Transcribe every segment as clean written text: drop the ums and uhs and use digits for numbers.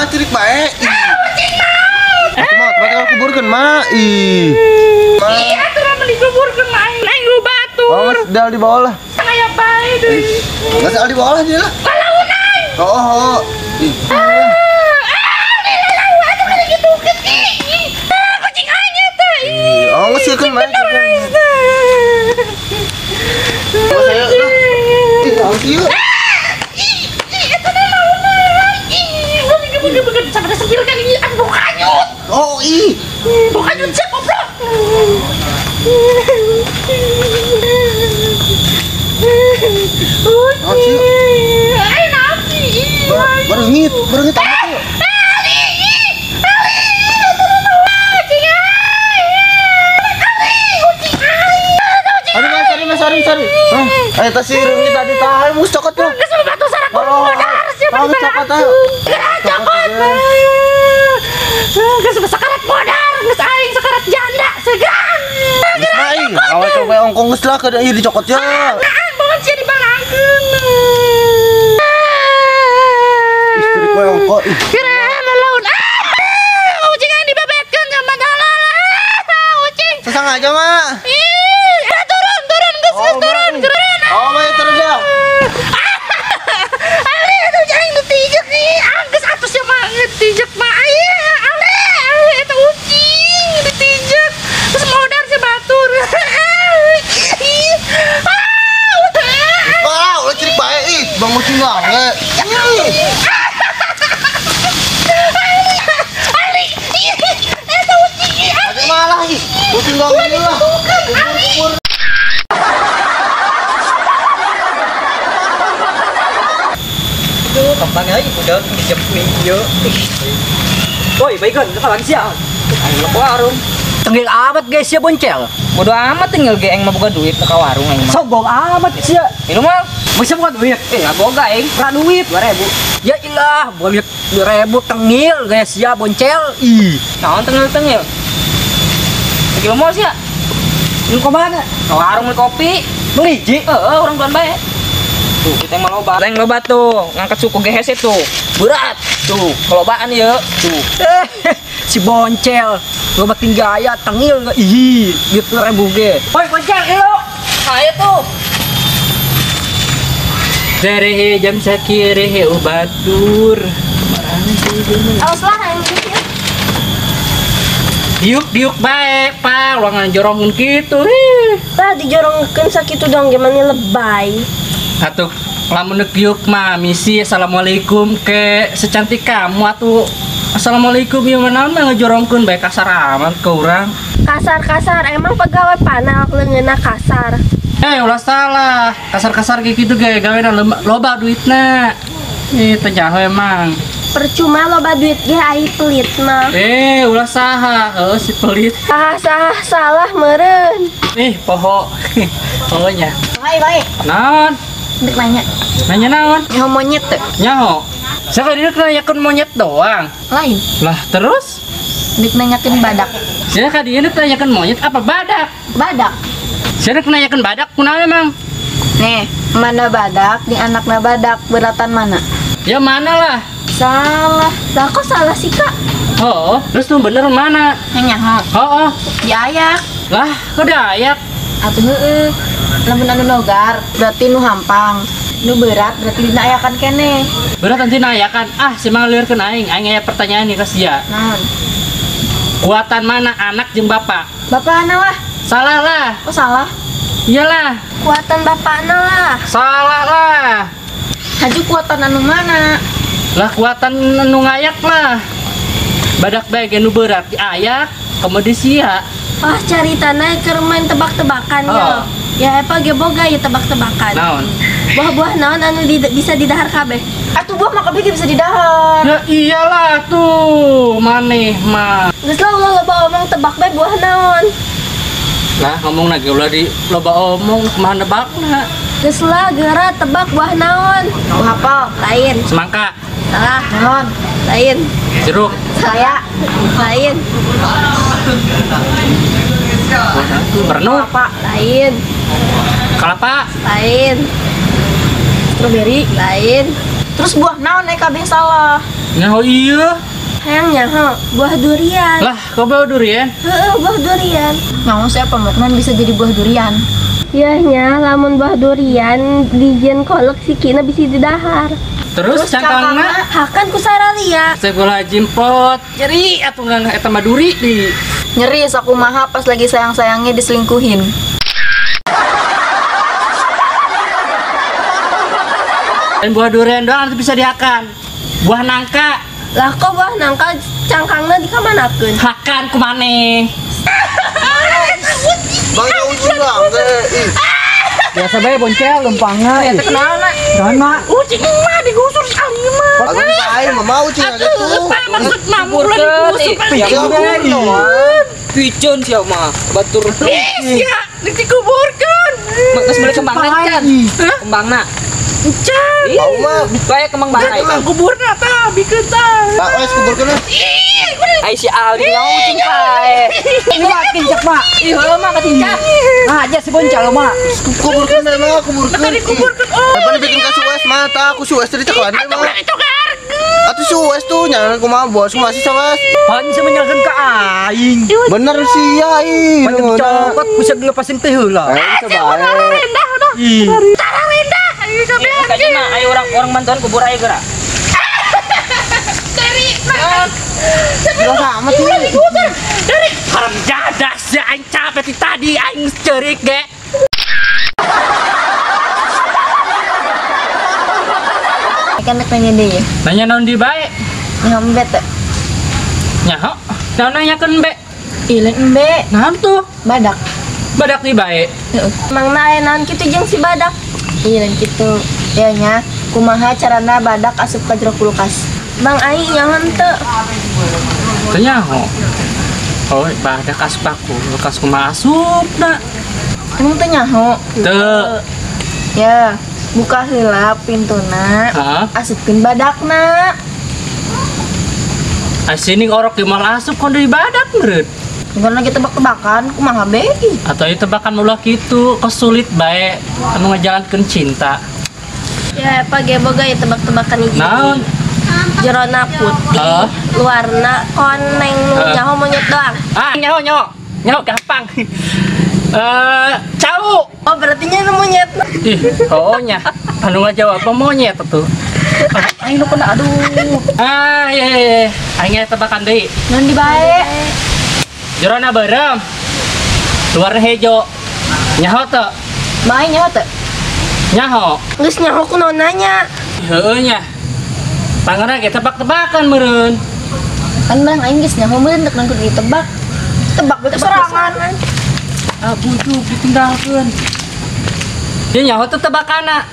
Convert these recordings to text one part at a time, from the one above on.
Mak cerik bae. Kucing maut. Atuh mak, tempat kuburkeun mak. Ih. Ih, atuh lamun dikuburkeun mah aing lu batur. Oh, dal di bawah lah. Aya bae deui. Geus al di bawah lah dia lah. Lalaunan. Oh, oh. Ih. Kucing aing eta. Ih. Oh, geus sieun mak. Oh, saya lah. Ih, naon sih ieu? Oh, ih. Bukan cek goblok. Naon sih? Ayo naon sih? Baru ngit amat yuk. Ali, Ali, kucing Ali, kucing Ali. Aduh, mas, sorry, sorry. Ayo tas si reungit tadi tahan mus cokot lu. Geus batu sarak modar siapa di cokot ayo. Cokot. Geus sakarat modar, geus aing sakarat janda segan. Geus aing, awal coba ongkong geus lah kada ieu dicokot ya. Nah, banget sia dibalangkeun. Istri kowe ongkong. Keren lalaun. Ah, ucing aing dibebetkeun nyaman halal. Ucing. Sesang aja, Mak. Ih, turun, turun, geus geus turun, keren. Oh, mah turun dah. Ali, atuh aing ditijek ih. Geus atuh sia mah ditijek mah. Bang kucing banget. Ali, eta ucing. Ada malah ih. Kucing banget lah. Kubur. Aduh, kapan euy udah dijam ieu. Woi, baikkan, kapan sia? Aing ke warung. Tenggil amat guys ya boncel. Bodoh amat tinggal ge aing mah boga duit ke warung aing mah. Sombong amat sia. Minum mah. Bisa buka duit? Boga aing. Ra duit 2000. Ya ilah, bukan duit 2000 tengil guys ya boncel. Ih, naon tengil-tengil? Lagi mau sia? Lu ke mana? Ke warung beli kopi. Beli ji? Heeh, urang bulan bae. Tuh, kita yang loba. Yang loba tuh, ngangkat suku gehes itu. Berat. Tuh, kelobaan ieu. Tuh. Si boncel, loba tinggi gaya tengil enggak? Ih, duit 2000 ge. Woi, boncel, ieu. Ayo tuh. Dari jam sakire ubatur. Awas lah anjing. Diuk-diuk bae, Pak, ulah ngajorongkeun kitu. Ih. Lah dijorongkeun sakitu dong gimana lebay. Atuh lamun diuk mah misi assalamualaikum ke secantik kamu atuh. Assalamualaikum ieu mah naon mah ngajorongkeun bae kasar amat ke urang. Kasar-kasar emang pegawai panel leungeunna kasar. Ulah salah. Kasar-kasar kayak gitu ge gawena loba duitna. Ih, teu nyaho emang. Percuma loba duit ge ai pelit mah. Ulah saha. Heuh si pelit. Saha salah meureun. Ih, poho. Pohonya. Baik, baik. Naon? Ndek nanya. Nanya naon? Nyaho monyet teu? Nyaho. Saya dia nanyakeun monyet doang. Lain. Lah, terus? Ndek nanyakeun badak. Saya ka dieu nanyakeun monyet apa badak? Badak. Saya nanyakeun badak kunaon emang? Nih, mana badak, di anakna badak, beratan mana? Ya mana lah. Salah. Lah kok salah sih, Kak? Oh, terus nu bener mana? Nyaho. Oh, oh. Diayak. Lah, kok diayak? Atuh heueuh. Lamun anu nogar, berarti nu hampang. Nu berat berarti dina ayakan keneh. Berat nanti ayakan. Ah, si mang liurkeun aing. Aing aya pertanyaan nih ka sia. Naon? Kuatan mana anak jeung bapak? Bapakna lah. Salah lah. Oh salah? Iyalah. Kuatan bapakna lah. Salah lah. Haju kuatan anu mana? Lah kuatan anu ngayak lah. Badak bae ge nu berat diayak, kemudian sia. Wah, caritana keur main tebak-tebakan ya. Oh. Ya apa ge boga ya tebak-tebakan. Naon? Buah-buah naon anu bisa didahar kabeh? Atuh buah mah kabeh ge bisa didahar. Ya iyalah tuh, maneh mah. Geus lah ulah loba omong tebak bae buah naon. Lah ngomong lagi ulah di loba omong kumaha nebakna. Geus lah geura tebak buah naon. Buah apel. Lain. Semangka. Salah. Naon? Lain. Jeruk. Saya. Lain. Pernur. Kelapa. Lain. Kelapa. Lain. Strawberry. Lain. Terus buah naon aya kabeh salah. Nyaho ieu. Hayang nyaho buah durian. Lah, kok buah durian? Heeh, buah durian. Nyaho siapa mukman bisa jadi buah durian? Yah nya, lamun buah durian dijieun kolek sikina bisa didahar. Terus cangkangna hakan ku saralia. Astagfirullahaladzim pot. Nyeri atuh nggak eta mah duri di. Nyeri sakumaha pas lagi sayang-sayangnya diselingkuhin. Dan buah durian doang nanti bisa dihakan. Buah nangka. Lah kok buah nangka cangkangna dikamanakeun? Hakan ku maneh. Bang ucing lah, biasa bae boncel lempangna. Eta kenal na? Naon mak? Ucing mah digusur sekali mah. Agan aing mah mau ucing aja tuh. Apa maksud mamu ulah digusur? Piceun sia mah, batur. Ih, sia, dikuburkeun. Geus meuli kembangna can. Kembangna. Can. Bau mah. Bae kembang bae. Kembang kuburna tah, bikeun tah. Pak wes kuburkeun. Ai si Aldi nyaho ucing pae. Ini makin cek mak. Ih, heuh mah katincak. Nah, aja si boncel mah. Kuburkeun mah, kuburkeun. Tadi kuburkeun. Oh. Apa dibikin ka Suez mah tah, aku Suez tadi cekelan mah. Atuh Suez tuh nyaran kumaha bos, kumaha sih Suez? Pan bisa menyalahkan ke aing. Bener sih ya ih. Pan cokot bisa ngelepasin teh heula. Bisa bae. Rendah udah. Tara rendah. Ayo kabeh. Kayaknya mah ayo orang bantuan kubur ayo geura. Dari Jelas amat sih. Dari haram jadah sih aing capek ti tadi aing cerik ge. Kan nek nanya deui. Nanya naon di bae? Nyaho embe teh. Nyaho? Naon nanyakeun embe? Ih, lain embe. Naon tuh? Badak. Badak di bae. Heeh. Emangna aya naon kitu jeung si badak? Ih, lain kitu. Ya nya, kumaha carana badak asup ka jero kulkas? Bang aing nyaho henteu. Teu nyaho. Oh, badak asup ka kulkas kumaha asupna? Emang teu nyaho? Teu. Ya, buka heula pintuna, asupkeun badakna. Asini orok ge malah asup kon deui badak meureun. Bukan lagi tebak-tebakan, kumaha be? Atau ieu tebakan ulah kitu, kesulit bae anu ngajalankeun cinta. Ya, apa ge boga ya tebak-tebakan hiji. Naon? Jerona putih, luarna koneng, nyaho monyet doang. Ah, nyaho nyaho. Nyaho gampang. Cau. Oh, berarti nya monyet. Ih, oh nya. Anu ngajawab apa monyet tuh? Aing nu kena aduh. Ah, iya iya. Aing tebakan deui. Naon di bae? Jerona beureum. Luarna hejo. Nyaho teu? Bae nyaho teu? Nyaho. Geus nyaho ku naon nanya. Heueuh nya. Pangeran ge tebak-tebakan meureun. Kan bang aing geus nyaho meureun teu kudu ditebak. Tebak betul sorangan. Ah, bujuk ditinggalkeun. Dia nyaho teu tebakana.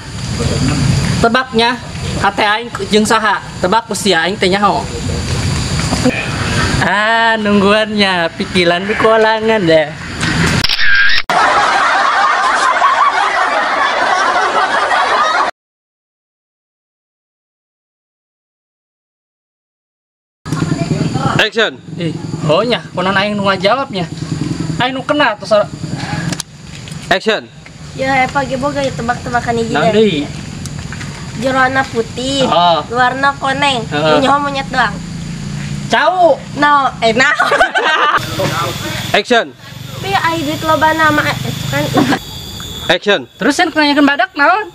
Tebaknya hate aing jeung saha? Tebak ku sia aing teh nyaho. Ah, nungguannya pikiran di kolangan deh. Action. Ih, oh nya, konon aing nu ngajawabnya. Aing nu kena atuh. Action. Ya, apa ge boga ya tebak-tebakan hiji Naon deui? Jerona putih, luarna koneng, nyaho monyet doang. Cau. No, nah. Action. Tapi ai duit loba nama kan. Action. Terus yang nanyakeun badak naon?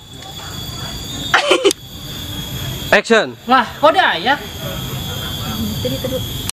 Action. Lah, kok aya? Tadi terus.